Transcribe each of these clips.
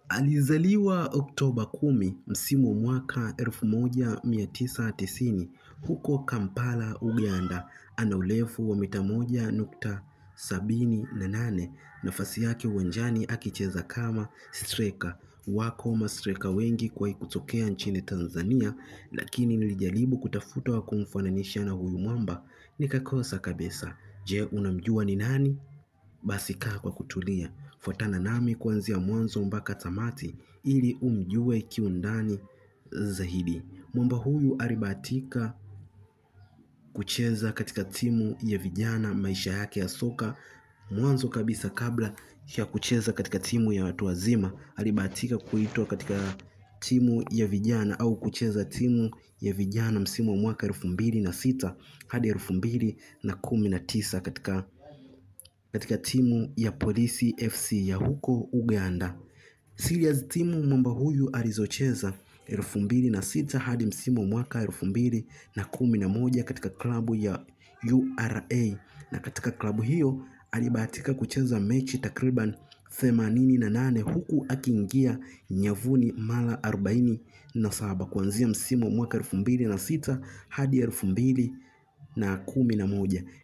Alizaliwa Oktoba 10 msimu mwaka 1990 huko Kampala, Uganda. Ana urefu wa mita 1.78, nafasi yake uwanjani akicheza kama striker. Wako mastreka wengi kwa kutokea nchini Tanzania, lakini nilijaribu kutafuta wa kumfananisha na huyu mwamba nikakosa kabisa. Je, unamjua ni nani? Basi kaa kwa kutulia, fuatana nami kuanzia mwanzo mpaka tamati ili umjue kiundani zaidi. Mwamba huyu alibahatika kucheza katika timu ya vijana maisha yake ya soka mwanzo kabisa. Kabla ya kucheza katika timu ya watu wazima, alibahatika kuitwa katika timu ya vijana au kucheza timu ya vijana msimu wa mwaka 2006 hadi 2019 katika timu ya Polisi FC ya huko Uganda. Serious timu mwamba huyu alizocheza 2006 hadi msimu wa mwaka 2011 katika klabu ya URA, na katika klabu hiyo alibahatika kucheza mechi takriban 88 huku akiingia nyavuni mara 47 kuanzia msimu wa mwaka 2006 hadi 2011.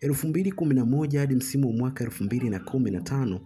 2011 hadi msimu wa mwaka 2015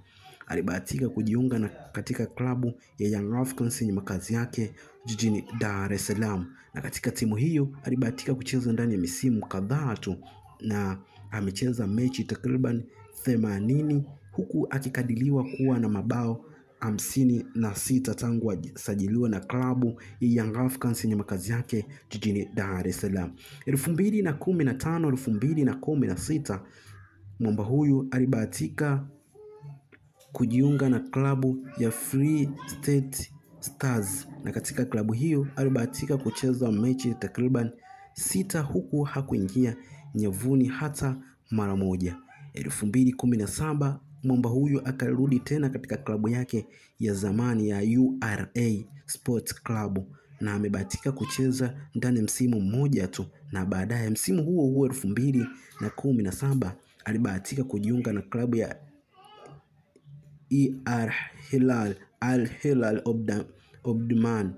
alibahatika kujiunga na katika klabu ya Young Africans yenye makazi yake jijini Dar es Salaam, na katika timu hiyo alibahatika kucheza ndani ya misimu kadhaa tu na amecheza mechi takriban 80 huku akikadiriwa kuwa na mabao 56 tangu asajiliwe na klabu ya Young Africans yenye makazi yake jijini Dar es Salaam. 2015 2016 mwamba huyu alibahatika kujiunga na klabu ya Free State Stars, na katika klabu hiyo alibahatika kucheza mechi takriban 6 huku hakuingia nyavuni hata mara moja. 2017 mwamba huyu akarudi tena katika klabu yake ya zamani ya URA Sports Club na amebahatika kucheza ndani msimu mmoja tu, na baadaye msimu huo huo 2017 alibahatika kujiunga na klabu ya ER Hilal Al Hilal Omdurman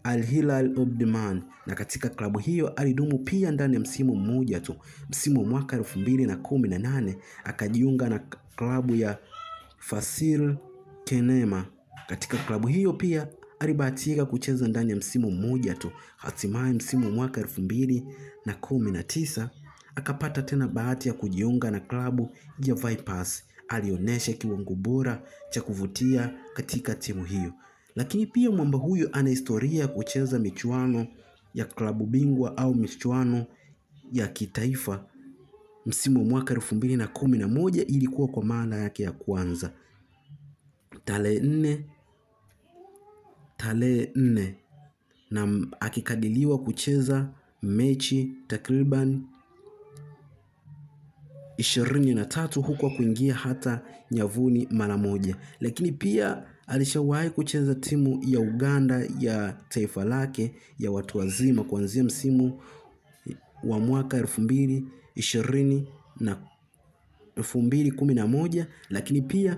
Al Hilal Omdurman, na katika klabu hiyo alidumu pia ndani ya msimu mmoja tu. Msimu wa mwaka 2018 akajiunga na klabu ya Fasil Kenema. Katika klabu hiyo pia alibahatika kucheza ndani ya msimu mmoja tu. Hatimaye msimu wa mwaka 2019 akapata tena bahati ya kujiunga na klabu ya Vipers. Alionyesha kiwango bora cha kuvutia katika timu hiyo. Lakini pia mwamba huyu ana historia ya kucheza michuano ya klabu bingwa au michuano ya kitaifa. Msimu wa mwaka 2011 ilikuwa kwa mara yake ya kwanza. Tarehe 4 na akikadiriwa kucheza mechi takriban 23 huku kuingia hata nyavuni mara moja. Lakini pia alishawahi kucheza timu ya Uganda ya taifa lake ya watu wazima kuanzia msimu wa mwaka 2020 na 2011, lakini pia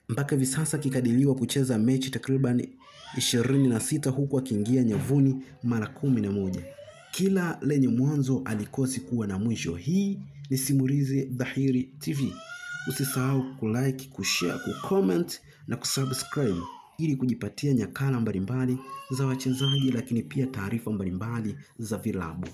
mpaka hivi sasa kikadiriwa kucheza mechi takriban 26 huku akiingia nyavuni mara 11. Kila lenye mwanzo alikosi kuwa na mwisho. Hii ni Simulizi Dhahiri TV. Usisahau kulike, kushare, kucomment na kusubscribe ili kujipatia nyakala mbalimbali za wachezaji, lakini pia taarifa mbalimbali za vilabu.